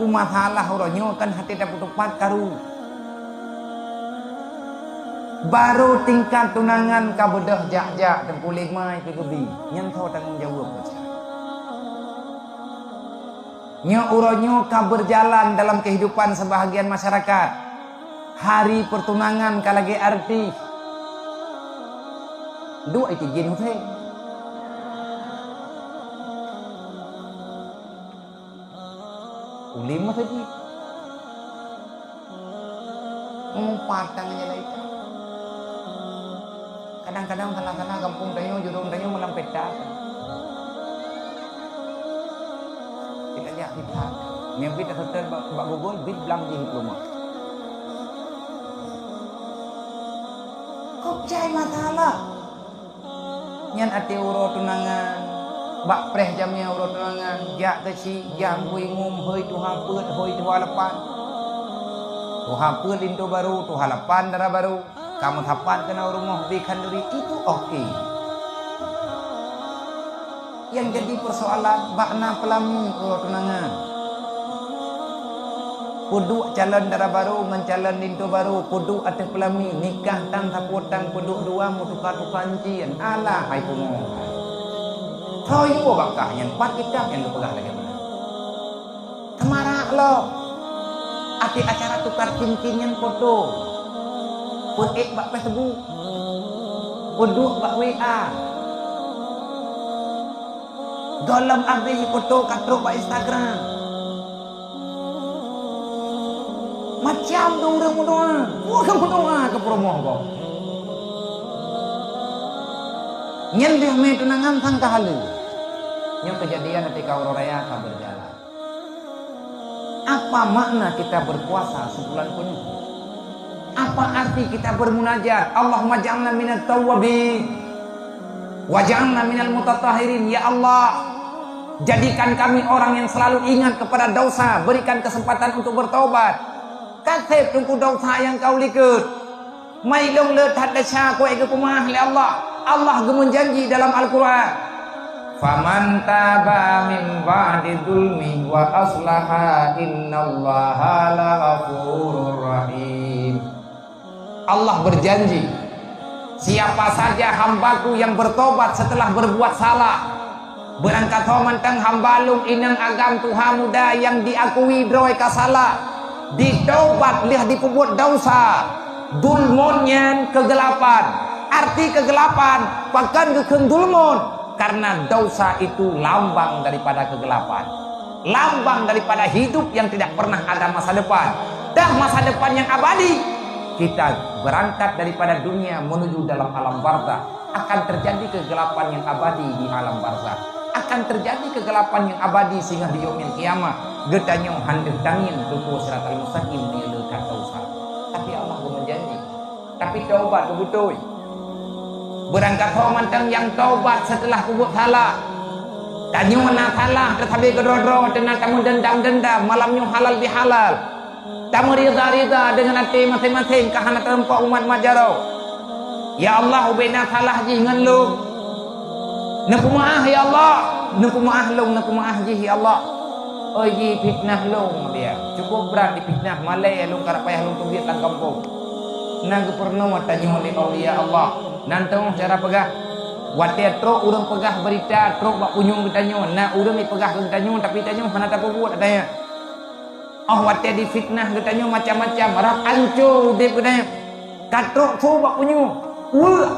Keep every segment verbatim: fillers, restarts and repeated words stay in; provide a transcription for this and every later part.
Masalah uroe nyoe kan hate tapeutupat karu. Barô tingkat tunangan ka beudôh jak-jak teungku lé mai keu geubi. Nyan soe tanggông jaweueb? Nyoe uroe nyoe ka beujalan dalam keuhidupan seubahagian masyarakat. Hari peutunangan ka lagée artis. Duek itijin Husén. Ulém meuseujid. Umpat tangan jalan itam. Kadang-kadang salah-salah gampông tanyoe, jurông tanyoe malam peta. Kita jak kita. Nyang bit setel bak, bak Google, bit blang jih diploma. Kok jai masalah? Nyan até uroe tunangan, bak preh jamé uroe tunangan, jak keuchik, jak bui ngum, hôi tuha peuet, hôi tuha lapan. Tuha peuet linto barô, tuha lapan dara barô, ka meusapat keunoe rumoh bie khanduri, itu oke. Nyang jadi peusoalan, bak na peulami uroe tunangan. Peuduek calon dara barô ngon calon linto barô, peuduek ateueh peulami, nikah tan sapeue tan, peuduek dua meutuka-tuka euncien. Alah hai pungo. Soe yue bak kah nyan, pat kitab nyang geupeugah lagée meunan? Teumarak lom. Até acara tukar cincin nyan foto. Peuék bak Facebook. Peuduek bak W A. Gohlom abéh foto ka trok bak Instagram. Macam dong ureuëng meudoá. Wah, ka meudoá keu peurumoh gob. Nyan deuh mé tunangan sang ka haleue. Nyoe keujadian ketika uroe raya ka beujalan. Apa makna kita berpuasa sebulan penuh? Apa arti kita bermunajat, "Allahumma ja'alna minat tawwabin, wa ja'alna minal mutatahhirin"? Ya Allah, jadikan kami orang yang selalu ingat kepada dosa, berikan kesempatan untuk bertobat. Kaseb teungku dosa nyang ka u likot. Mai lôn le that desya keu geupeumeu'ah lé Allah. Allah geumeunjanji dalam Al-Quran, "Faman taba min ba'di zulmi wa aslaha innallaha laghafurur rahim." Allah berjanji, "Siapa saja hamba-Ku yang bertobat setelah berbuat salah, beurangkat ho mantong hamba Lôn inong agam tuha muda nyang diakui droe ka salah, ditaubat lheueh jipeubuet desya, zulmun nyan keugelapan." Arti keugelapan, pakon geukheun zulmun? Karena desya itu lambang daripada keugelapan, lambang daripada hidup yang tidak pernah ada masa depan dan masa depan yang abadi. Kita berangkat daripada dunia menuju dalam alam barzakh. Akan terjadi kegelapan yang abadi di alam barzakh. Akan terjadi kegelapan yang abadi singoh di Yaumil Qiyamah. Geutanyoe hana deuh tangieng tutoe siratal mustaqim meunyoe le that desya. Tapi Allah geumeunjanji. Tapi taubat beutôi. Beurangkat ho mantong nyang taubat setelah peubuet salah. Tanyoe na salah, teusabe keudroe-droe, teuma tameudendam-dendam, malam nyoe halal bihalal. Tameurida-rida deungon até maséng-maséng ka hana teurumpok umat-umat jaroe. Ya Allah, ubena salah jih ngon lôn. Neupeumeu'ah ya Allah, neupeumeu'ah lôn, neupeumeu'ah jih ya Allah. Oi jih fitnah lôn dia. Cukup brat difitnah, malée lôn karab payah lôn teubiet lam gampông. Na geupeurunoe tanyoe lé aulia Allah. Nan teungoh cara peugah. Watée trok ureuëng peugah beurita, trok bak punyueng geutanyoe, na ureuëng jipeugah keu geutanyoe, tapi tanyoe hana tapeubuet, ada nyan. Oh watée difitnah geutanyoe macam-macam, rab anco udeb geutanyoe. Ka trok su bak punyueng, weueh,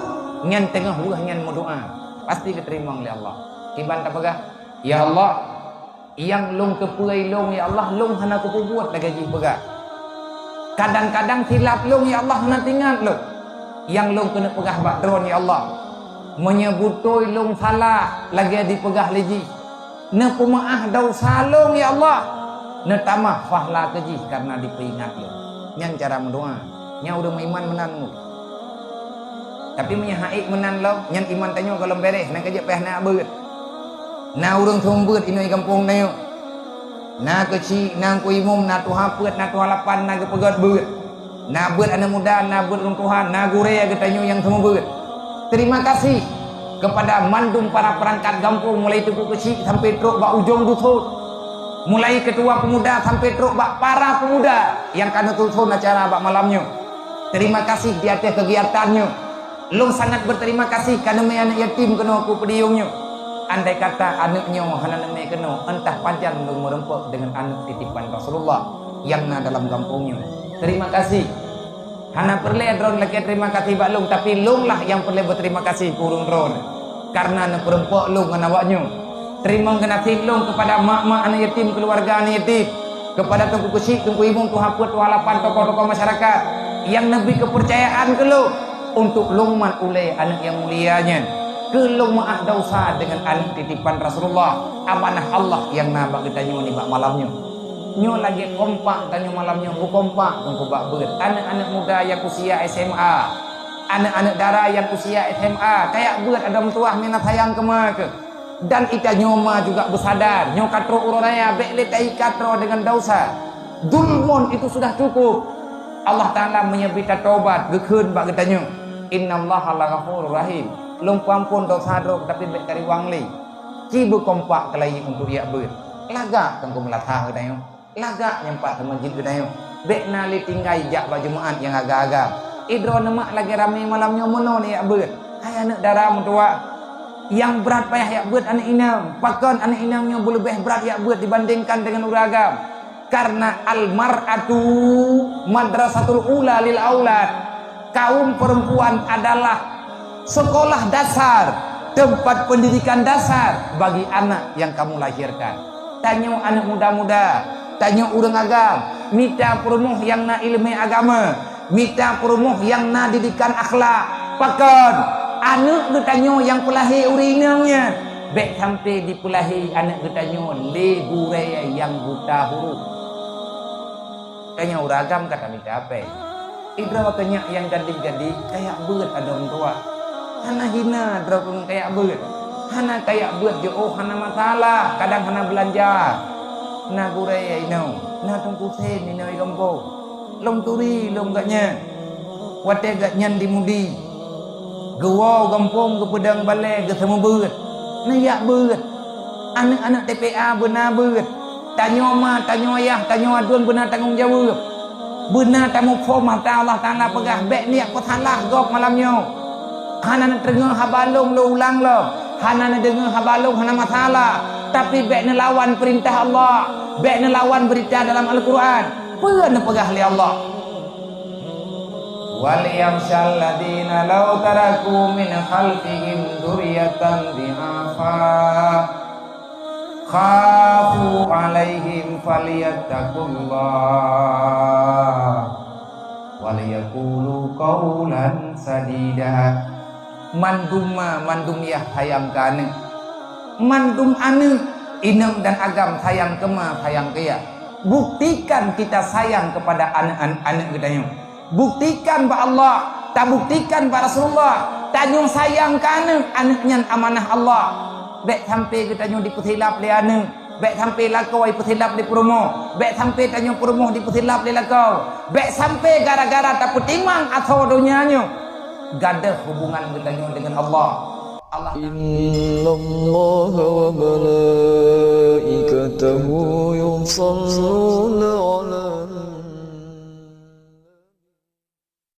nyan teungoh weueh nyan meudoá, pasti geuteurimong lé Allah. Kiban tapeugah, "Ya Allah, nyang lôn keupeue lôn, ya Allah, lôn hana kupeubuet lagée jih peugah. Kadang-kadang silap lôn, ya Allah, hana teuingat lôn. Nyang lôn keuneuk peugah bak droe, ya Allah, meunyoe beutôi lôn salah lagée jipeugah lé jih, neupeumeu'ah desya lôn, ya Allah. Neutamah pahala keu jih kareuna jipeuingat lôn." Nyan cara meudoá. Nyan ureuëng meuiman meunan ngu. Tapi meunyoe hana ék meunan lom, nyan iman tanyoe gohlom béréh, na keuh jeuet payah na beuet. Na ureuëng seumeubeuet inoe gampông tanyoe. Na keuchik, na keu imum, na tuha peuet, na tuha lapan, na geupeugét beuet. Na beuet aneuëk muda, na beuet ureuëng tuha, na gurée geutanyoe nyang seumeubeuet. Terima kasih kepada mandum para peurangkat gampông, mulai teungku keuchik sampai trok bak ujong dusun. Mulai ketua pemuda sampai trok bak para pemuda nyang ka neutuson acara bak malam nyoe. Terima kasih di atas kegiatan nyoe. Lôn sangat berterima kasih ka neumè aneuk yatim keunoe keu podium nyoe. Andai kata aneuk nyoe hana neumè keunoe, entah pajan lôn meureumpok deungon aneuk titipan Rasulullah nyang na dalam gampông nyoe. Terima kasih. Hana peureulèe droen lakèe terima kasih bak lôn, tapi lôn lah nyang peureulèe beuterima kasih keu ureueng droen, kareuna neupeureumpok lôn ngon awaknyoe. Teurimong geunaséh lôn keupada mak-mak aneuk yatim, keuluwarga aneuk yatim, keupada Teungku Keuchik, Teungku Imum, Tuha Peuet, Tuha Lapan, tokoh-tokoh masyarakat nyang neubri keupeucayaan keu lôn untuk lôn mat ulèe aneuk nyang mulia nyan, keu lôn meu'ah desya deungon aneuk titipan Rasulullah, amanah Allah nyang na bak geutanyoe nibak malam nyoe. Nyoe lagèe kompak tanyoe malam nyoe, beukompak teungku bak beuet. Aneuk-aneuk muda nyang usia S M A, aneuk-aneuk dara nyang usia S M A, kajak beuet adoe meutuwah meunan sayang keu ma keuh. Dan geutanyoe ma juga beusadar, nyoe ka trok uroe raya, bèk lé taikat droe deungon desya. Zulmun itu sudah cukup. Allah Taala meunyoe bri tatobat, geukheun bak geutanyoe, "Innallaha laghafurur rahim." Lôn peuampon desya droe, tapi bèk tariwang lé. Ci beukompak keulayi untuk jak beuet. Lagak teungku meulatha geutanyoe. Lagak nyang pat teuma jeuet geutanyoe. Bèk na lé tinggai jak bak Jumaat nyang agam-agam. Idroe neumat lagèe ramè malam nyoe meunoe jak beuet. Hai aneuk dara meutuwah, nyang brat payah jak beuet aneuk inong. Pakon aneuk inong nyoe beuleubèh brat jak beuet dibandingkan deungon ureueng agam? Kareuna al-mar'atu madrasatul ula lil aulad. Kaum perempuan adalah sekolah dasar, tempat pendidikan dasar bagi anak yang kamu lahirkan. Tanyoe aneuk muda-muda, tanyoe ureueng agam, mita peurumoh nyang na ileumèe agama, mita peurumoh nyang na didikan akhlak. Pakon? Aneuk geutanyoe nyang peulahé ureueng inong nyan, bèk sampai dipeulahé aneuk geutanyoe lé gurèe nyang buta huruf. Tanyoe ureueng agam ka tamita pèng. Idroe keu nyak nyang gadih-gadih kajak beuet adoe meutuwah. Hana hina droe keu kajak beuet. Hana kajak beuet jiôh hana masalah, kadang hana beulanja. Na gurèe inong, na Teungku Sen inong i gampông. Lôn turi lôn gobnyan. Watèe gobnyan di Mudi, geuwoe gampông geupeudong balèe geuseumeubeuet. Neujak beuet. Aneuk-aneuk T P A beuna beuet. Tanyoe ma, tanyoe yah, tanyoe aduen beuna tanggong jaweueb. Beuna tamuphom atra Allah Taala peugah, bèk neujak peusalah gob malam nyoe. Hana neudeungoe haba lôn, lôn ulang lom. Hana neudeungoe haba lôn hana masalah, tapi bèk neulawan peurintah Allah. Bèk neulawan beurita dalam Al-Qur'an. Peue neupeugah lé Allah? "Wal yakhshal ladzina law taraku min khalfihim dzurriyyatan dhi'afa khafu 'alaihim falyattaqullah wal yaqulu qaulan sadida." Mandum ma, mandum yah sayang keu aneuk. Mandum aneuk, inong dan agam sayang keu ma, sayang keu yah. Buktikan kita sayang kepada aneuk-aneuk geutanyoe. Buktikan bak Allah, tabuktikan bak Rasulullah, tanyoe sayang keu aneuk, aneuk nyan amanah Allah. Bèk sampai geutanyoe dipeusilap lé aneuk, bèk sampai lakoe ipeusilap lé peurumoh, bèk sampai tanyoe peurumoh dipeusilap lé lakoe, bèk sampai gara-gara tapeutimang asoe donya nyoe gadôh hubungan geutanyoe deungon Allah. Allah Taala. إن الله وملائكته يصلون